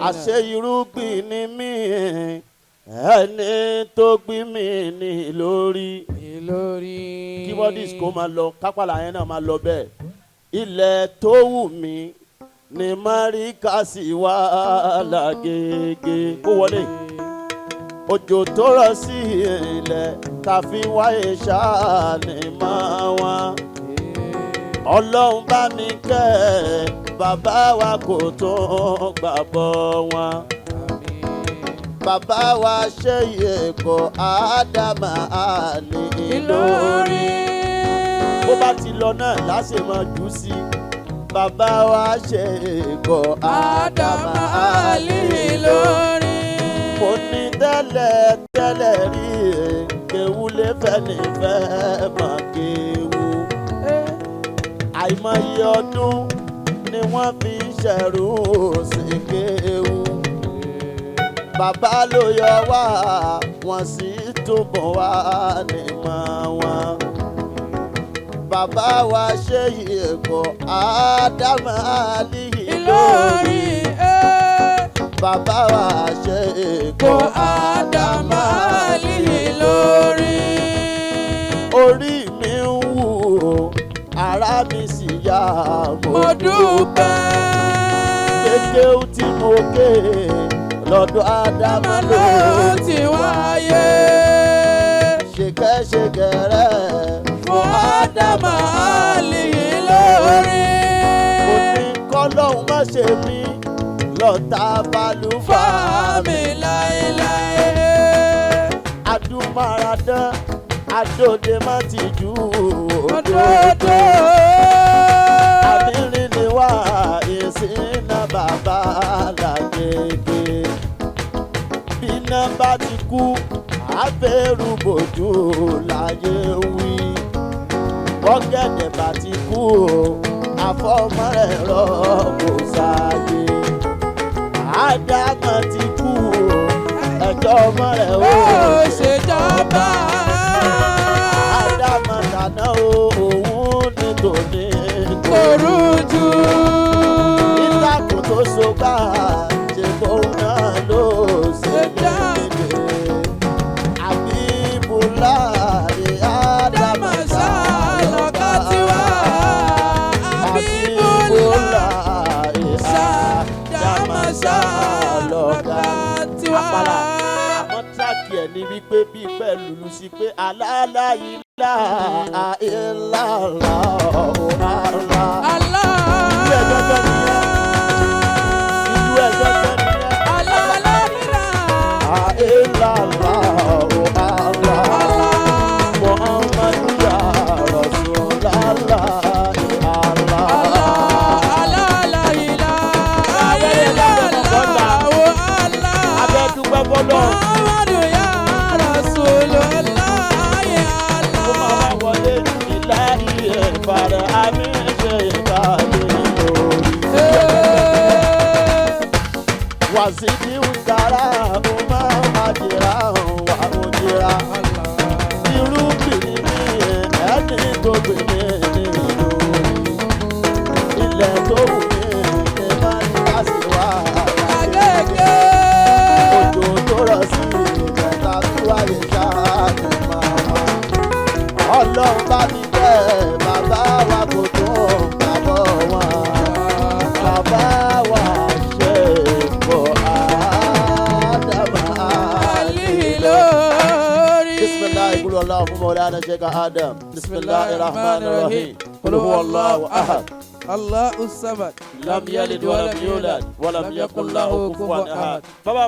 Àṣẹ irúgbìn ni mí, ẹni tó gbìn mí ní lórí. Lórí. Keyboardist kó máa lọ, kápálà yẹn náà máa lọ bẹ́ẹ̀. Ilẹ̀ tó wù mí ní Mọ́ríkàsì wà lágége kó wọlé. Òjò tó rọ̀ sí ilẹ̀ tàfi wáyé ṣáà ní máa wá. Ọlọ́run bá mi kẹ́ bàbá wa kò tó gbàgbọ́ wọn. Bàbá wa ṣe èkó Ádámà àlè lórí. Bó bá ti lọ náà láṣẹ máa jù ú sí. Bàbá wa ṣe èkó Ádámà àlè lórí. Mo ní tẹ́lẹ̀ tẹ́lẹ̀ rí kéwú lè fẹ́ nífẹ̀ẹ́ mọ̀ kéwú. Àìmọye ọdún ni wọ́n fi ń ṣẹ̀rù sí kéwú. Bàbá ló yọ wá, wọ́n sì túbọ̀ wá ní mọ́ wọn. Bàbá wa ṣe èkó Ádámà àlìyí lórí. Bàbá wa ṣe èkó Ádámà àlìyí lórí. Orí mi ń wù ó, ara mi sì yá. Mo dúpẹ́. Kékeré tí mo ké lọ́dọ̀ Ádámà ló ti wáyé. Ṣèkẹ́ṣẹkẹ̀ rẹ̀ fún Ádámà àlìyí lórí. Mo ní kọ́lọ́hún má ṣe mí lọ́tà balùfà mi láéláé. Adúmáradán adóde má ti jù òdodo. Àbírin ni wá ìsínà bàbá làgègè. Bíná bá ti kú, àfẹ́rù bòjú láyé wí. Bọ́gẹ̀dẹ̀ bá ti kú o, àfọmọ́ rẹ̀ rọ́pò sáyé. Ádámọ̀ ti kú o, ẹjọ́ ọmọ rẹ̀ ó ṣèjọba. Ádámọ̀ tàná o, òun ní tòní. Kò rújú. Ìtàkùn tó so gbà ṣe bóun náà ló ṣe lédè. Àbíbùláì Ádámọ̀ ṣàlọ́kà tiwa. Àbíbùláì Ádámọ̀ ṣàlọ́kà tiwa. Àpàlà àmọ́ tíráàkì ẹ̀ ní wípé bí pẹ̀lú lù sí pé aláàláìlá ìlàlá ọ̀hánà. Ìlú ẹ̀ gángan nìyẹn. Ìlú ẹ̀ gángan nìyẹn. Ìlàlá ọ̀hánà. Muhammadu ya Rasulallah Allah. Abẹ́ dúpẹ́ fọlọ́. Kó máa wá wọlé ilé ìfàrẹ̀ àmì ṣe ìbàdí lórí. Wàsídìí ń dára, ó máa ń àjìrà wà òjìrà. Irúgbìn ní ẹni tó gbìn mí ní lórí. Ilẹ̀ tó wù mí ní máa ń ká sí wa. Òjò tó rọ̀ sí ìjẹta tó wáyé ṣáà ní máa wá. Ọlọ́run bá mi bẹ́ bàbá wa kò tó bàbọ̀ wọn. Bàbá wa ṣe kó Ádámà Bisimilahi kulu Allahu fún Mawlana Sheikh Adam. Bisimilahi rahman rahim. Qul huwa Allahu ahad. Allahu samad. Lam yalid walam yulad walam yakun lahu kufuwan ahad. Bàbá.